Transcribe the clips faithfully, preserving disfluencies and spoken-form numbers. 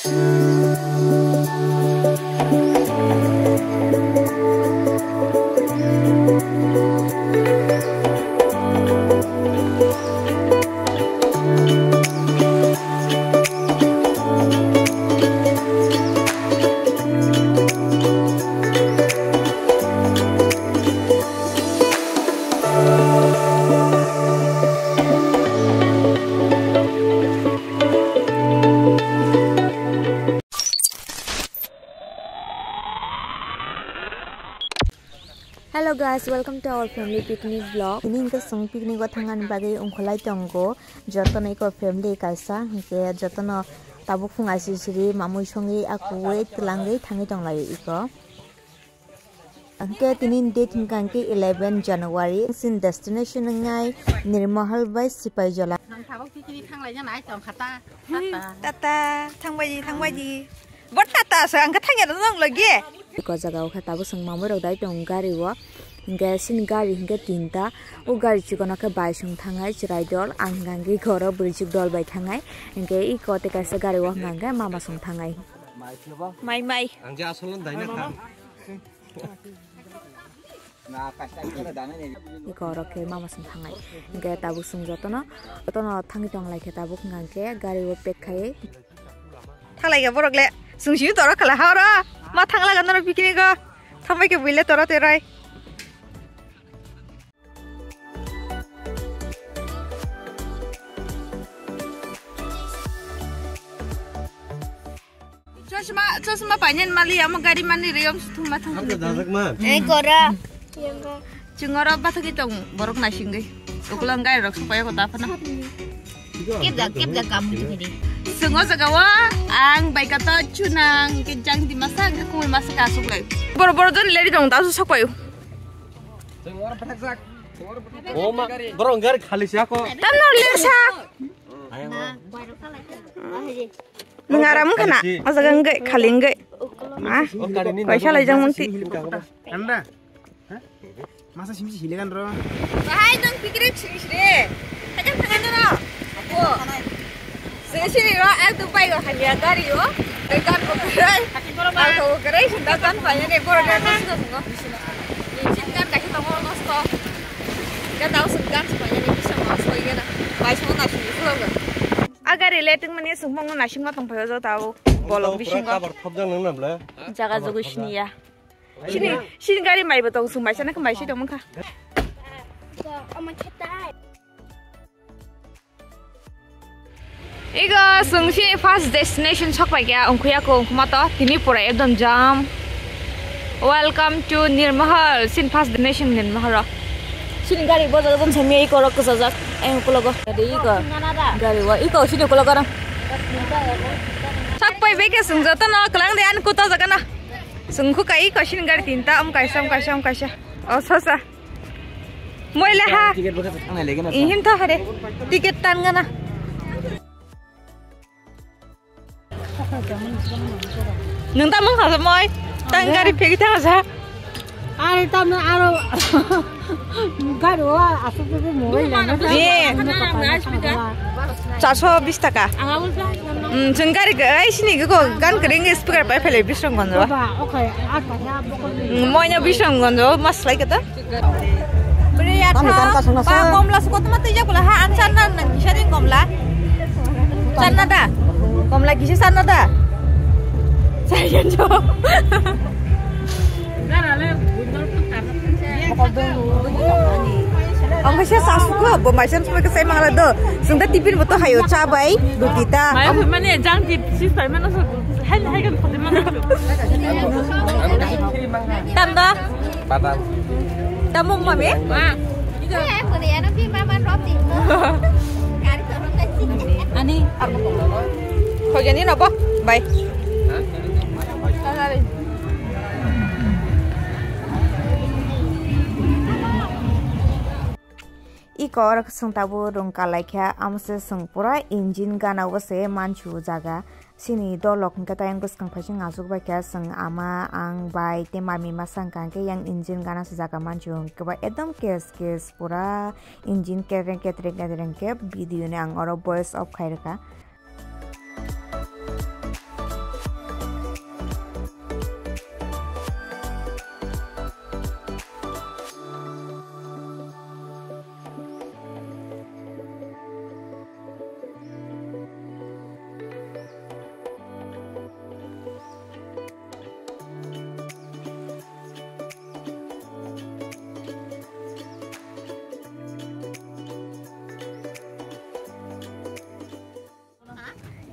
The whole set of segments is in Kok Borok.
Hello guys, welcome to our family picnic vlog. Tini hwnkhe chwng picnic o thangna bagwi ongkholai tongo. Jotono eko family kaisa, hwnkhe jotono tabuk phung aisiri siri mamui songwi akuwi twlangwi thangwi tonglaio eko. Hwnkhe tini date hwnkha hwnkhe eleven January. Chini destination wngnai Nirmahal bai Sipaijala. Nang tabuk picnic thanglai jana ai tong khata. Tata, thangbaidi, thangbaidi. Bo tata se, ang khe thangya rw nang logi. Eko jaga o khe tabuk chwng mamui rok dai tong gari o. Hwnkhe chini gari hwnkhe tinta. O gari chikon o khe bai chwng thangnai chwrai dol. Ang hwnkha hwnkhe eko oro bwrwi chwk dol bai thangnai. Hwnkhe eko tei kaisa gari o hwnkha hwnkhe mama chwng thangnai. Mai, mai. Ang je asol no dai na kha. Eko oro khe mama song thangnai. Hwnkhe tabuk chwng jotono, jotono thangwi tonglai khe tabuk hwnkha hwnkhe gari o pack khai. Thanglai khe borok le chwng simi toro khala ha oro. Ma thangla gana oro picnic o. Thangbai khe buile toro teroi. Chosma, chosma painani mali amo gari mani riyom suthum ma thang. Ang khe dajak man. Eh, gora. Chungora bathagi tong borok naisingwi. Ukulang gari rok sokpai ko dapana. Kebda, kebda kam di. Chungo jaga o ang bai kato chunang ke jang di masa ke kumul masa ka suklai. Boro boro don leri dong da su sokpai. O ma, boro gari khali sa ko. Tam no ler sa. Nwng aram wngkha na? O jaga wngwi, khali wngwi. Ma, kaisa laijak mungti. Anda? Ha? Masa simsi hilegan ro? Bahai nwng pikir sini sini. Tekan tekan ro. Apo. Sini sini ro, el tu bai ro hamya gari ro. Tekan ko krai. Al ko krai, sunda kan pai ne boro dan mas ko ngo. Chin kan kasi tongo nosto. Ka tau sung gan sung pai ne bisa mas ko ye na. Bai sung na sung sung. Agari le tengmani sungmung no naisingma tongphaio jotao bolong bisingo. Kabar thopjak nang na bla? Jaga jogoi siniya. Sini, sini gari maibo tong sung maisa na khe maisi tong mangkha. Igo sung sini first destination sok pai kya ongkhuya ko ongkhuma to tini pura ekdom jam. Welcome to Nirmahal. Sin first destination Nirmahal ro. Sini gari bo jaga jon sami iko rok kwchajak. Eng kulogo. Gari iko. Gari wa iko sini kulogo rang. Sak pai beke sung joto no kelang de an kuto jaga na. Sung khu kai iko sini gari tinta am kaisa am kaisa am kaisa. O sosa. Moila ha. Ticket bo kasa thang lai lege na. Ihin to hare. Ticket tan gana. Nwng tamo kha moi. Tang gari phegi tang sa. Ari tamo aro gari wa asuk tu mobile na. Ye. Charso bis taka. Hmm, chwng gari ga ai sini go gan kring speaker pai phele bisong gonjo. Ba, okay. Moina bisong gonjo mas lai kata. Priya tha, ba komla suko tuma tija kula ha, ang channa nang kisa din komla. Channa da? Komla kisa channa da? Sayan jo. Ang kisa sasuko, bo maisan suko sai mangla do. Sungda tipin bo to hayo cha bai, duti ta. Mai mane jang tip sis pai mana so. Hai hai kan khote mana. Tanda. Badam. Tamung mami? Ma. Ani. Khojani nobo. Bye. Iko oro swng tabuk rung kalai kha, amo se swng pura engine gana o se mansu jaga. Chini dolok hwnkhe tei ang bwskang phaising achuk bai kha, chwng ama, ang, bai tei mami masa hwnkha hwnkhe yang engine gana se jaga mansu hwnkhe ba ekdom kes kes pura engine ketreng ketreng ketreng khe video ni ang oro voice off khai rwkha.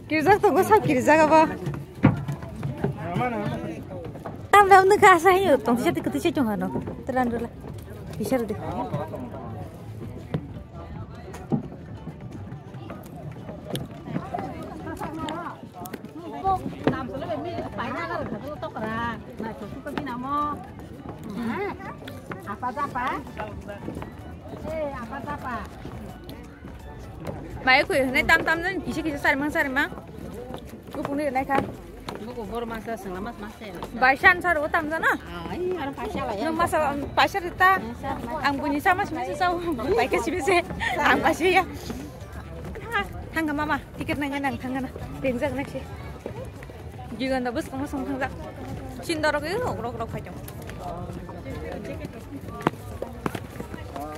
Kirjak tongo, sab kirjak abo. Tam tam nukha asa hayo, tong tisa tisa tisa chong hano. Teran rula. Bisa rudi. Apa apa? Eh, apa apa? Mai kui, nai tam tam nai kisa kisa sarimang sarimang. Kupung ni nai kha. Buku bor masa sengla mas mas ya. Baisan sar o tam jana. Ai, aro paisa la ya. Nung masa paisa rita. Ang bunyi sama simi sa baika simi se. Ang paisa ya. Thangga mama, tiket nanya nang thangga na. Bengjak nai se. Gigon da bus kamu song thangjak. Sindorok rok rok rok phaitong.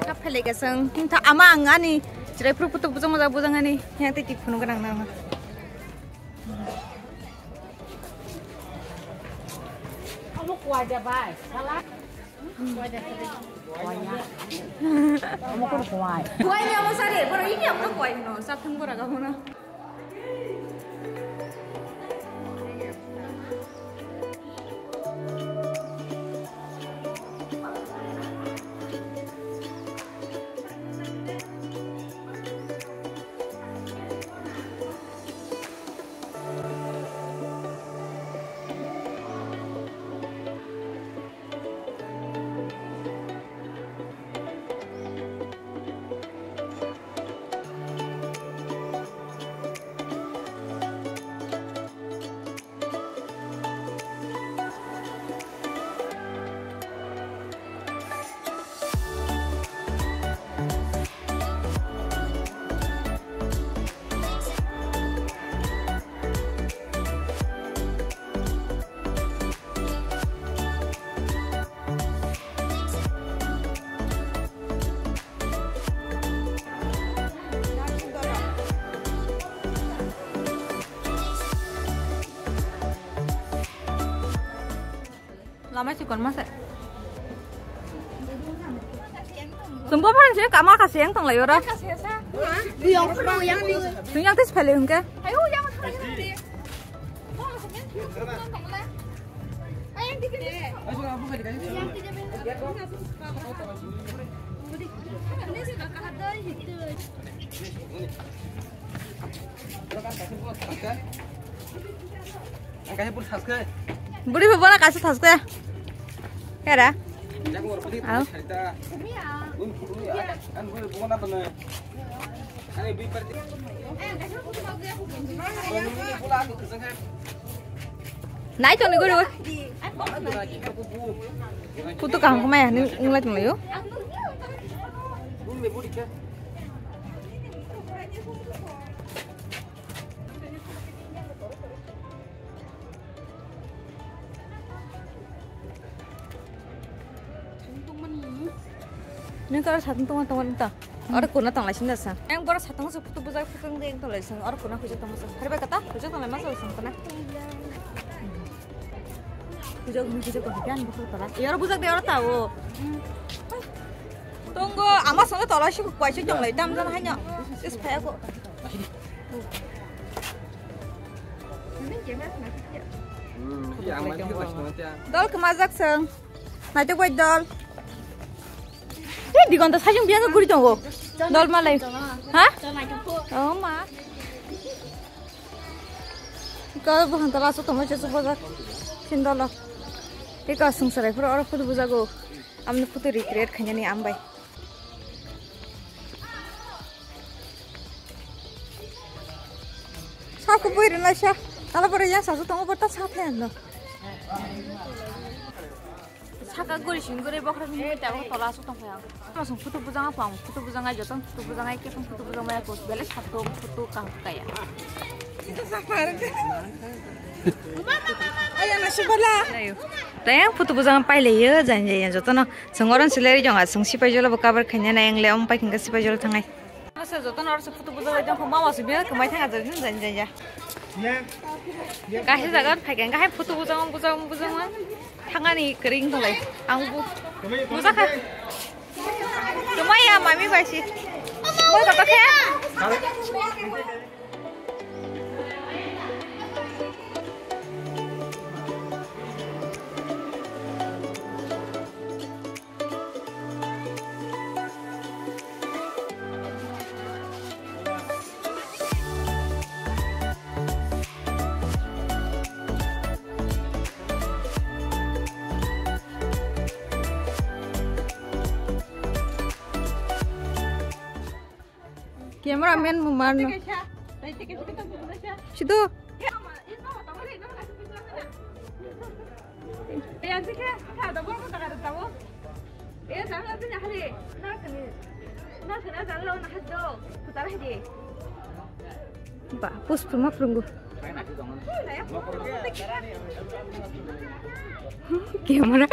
Kap phele gasang. Hingtha ama ang ani. Chirai phuru putuk bujang bujang bujang ani. Yang tei tik phunu ganang nang. Amo kuai da bai. Sala. Kuai da sala. Kuai na. Amo kun kuai. Kuai ni amo sari. Boro ini amo kuai no. Saphang bora ga mona. Lama chikon masa. Sumbo phan se kama kasi yang tong layo ra. Yang tes pele hingke. Buri bo bola kaisa thaske. Hera. Au. Nai tong ni guru. Putu kaham khe maya ni wng lai tong lai o. Nung karo satung tongma tongma nung ta. Oro kuna tong lai sini sa. Yang boro satung se putu bujak putu nung yang tong lai sini. Oro kuna kuja tong sa. Hari ba kata kuja tong lai masa sini kuna. Kuja kuja kuja kuja kan buku tola. Ya oro bujak de oro ta o. Tunggu ama sini tola sih kuai sih tong lai tam jana hanya. Is paya ko. Dol kemajak seng. Naitok bai dol. Eh, digonta sajung biya guri tongo. Dol malai. Ha? Oh ma. Ka buhan tala so tomo chesu bojak. Sindolo. Eka sung sarai pura oro photo bujago. Amni photo recreate khainani ambai. Sa kubui rwna sa. Ala pore yang sasu tongo bota sa phe no. Saka guri sing guri bokra ni ta tola su tong phai. Sung photo bujang apa? Photo bujang ai jotong photo bujang ai ke photo bujang ai ko bele sato photo ka kaya. Ayana subala. Tayang photo bujang pai le yo jan jan jotono. Sung oron silai jong a sung sipai jolo bo cover khaina na engle om pai khinga sipai jolo thangai. Masa jotono oron photo bujang jong mama su biya khamai thanga jani jani jani. Kaisa jaga phai khe, kaisa photo bujang, bujang, bujang, thangani kering thalai. Ang bu, bujak kha. Kemaya mami bai si. Moi kata khe. Cameraman mo marno. Sido. Ba, puspur ma phrwngo. Camera.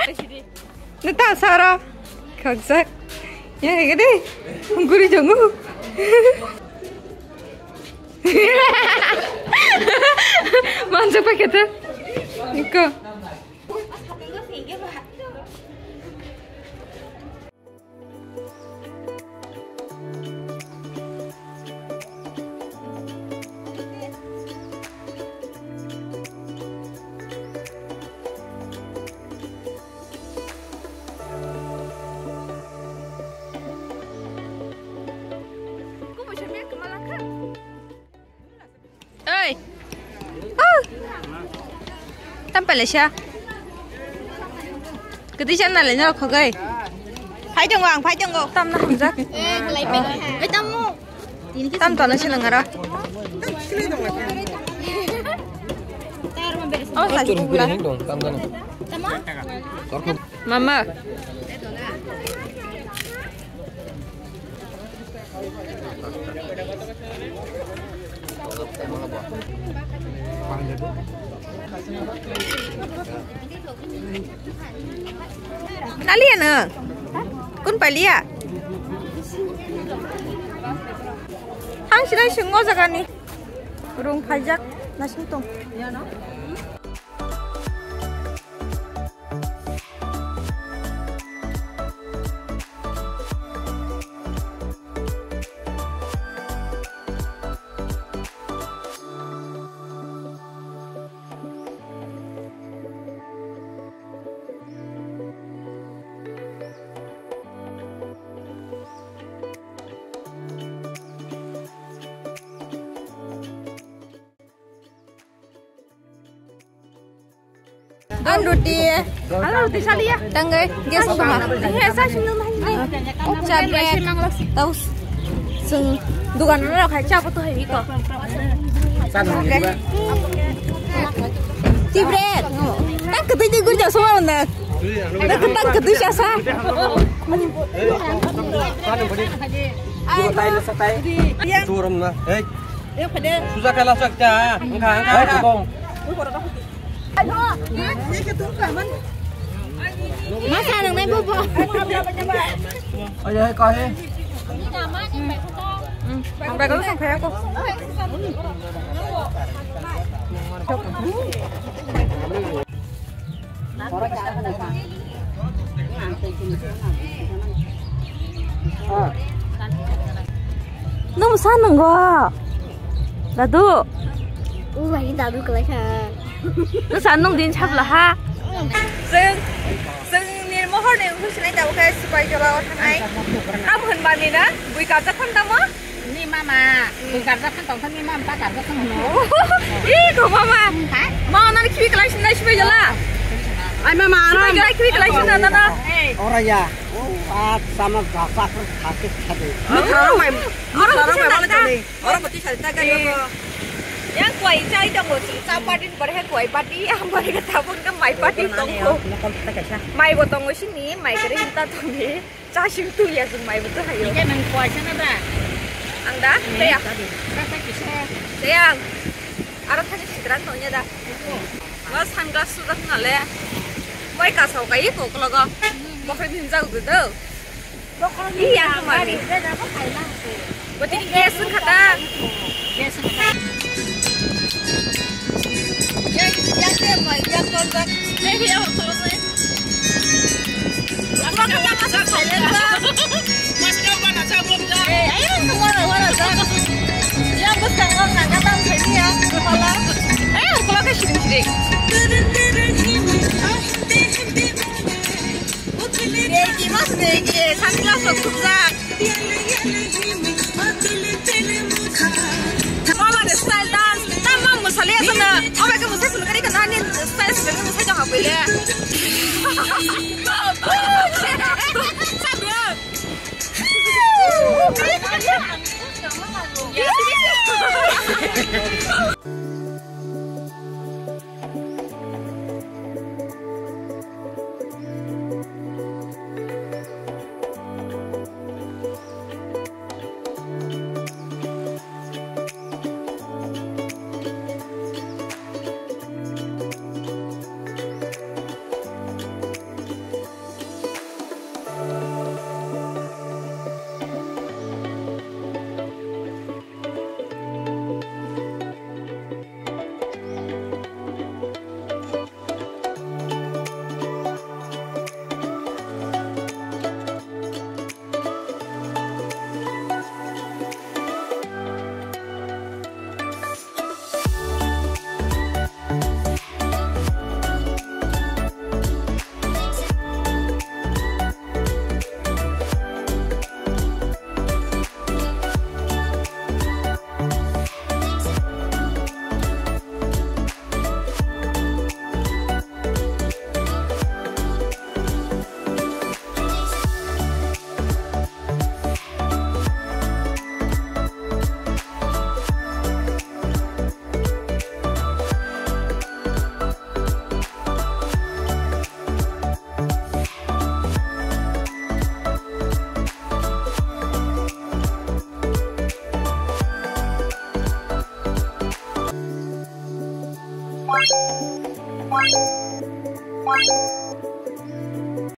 Neta sara. Khakjak. Ya, ya, deh. Guri jongo. Manjak pakai tuh. Niko. Oi. Oh. Tam pala siya. Kati siya na le no khogai. Phai tongo ang, phai tongo. Tam na hamjak. Eh, halai pe. Oi, tam mo. Tam to na sila ngara. Oh, sa. Tam na. Mama. Naliya na? Kun paliya? Ang sinai sing o jaga ni. Rung phaijak nasing tong. Ang roti. Ang roti saliya. Tanggai, gas ko ha. He sa sing nang ni. Cha bread. Taus. Sing dukan na khai cha pa to hai ko. Tea bread. Tang kati di gurja sama na. Tang kati sa sa. Dukan tayo sa tayo. Turun na. Hey. Suja kala sa kita. Engka engka. Masa nang nai bobo. Ayo, ayo, kau, eh. Sampai kalau sampai aku. Nung sa nunggo. Dadu. U bai dadu kalai kha. Nung sa nung din chap la ha. Seng, seng nirmohor ni usu sinai tabo khe Sipaijala o thangnai. Tam hwn ba ni na, bui kajak khon tamo? Ni mama, bui kajak khon tong ni mama ta kajak khon no. Ih, ko mama. Ha? Ma, nani khibi kalai sinai Sipaijala. Ai mama, aram. Sipaijala khibi kalai sinai nana. Ora ya. Pat sama jasa khon khake khade. Oro mati sari ta gari ko. Yang kuai chai tongo si, chapati ni bare he kuai pati, yang bare ke tabung ke mai pati tongo. Mai bo tongo sini, mai kere hinta tongi. Chasing tu ya sung mai bo tu hayo. Ini nang kuai sana da. Anda, ya. Kata kisah. Sayang. Aro thani sidran tonya da. Wa sunglass sujak nale. Moi kasau kai ko klogo. Bokre din jak du do. Iya, kemari. Berarti gas wngkha ta? Gas wngkha. Yang, yang dia mai, yang kontak. Ini dia orang tolong saya. Apa kata masa saya? Mas kau mana cabut dah? Eh, ayo, semua orang, orang dah. Yang besar orang nak datang sini ya, kepala. Eh, kepala ke sini, sini. Regi mas regi, sunglass rok khupjak. Mama ni style dance, ta ma mwsali asana. Omo ke mwsai phunukari ka nani style se mwsai jang ha pile. Sabro.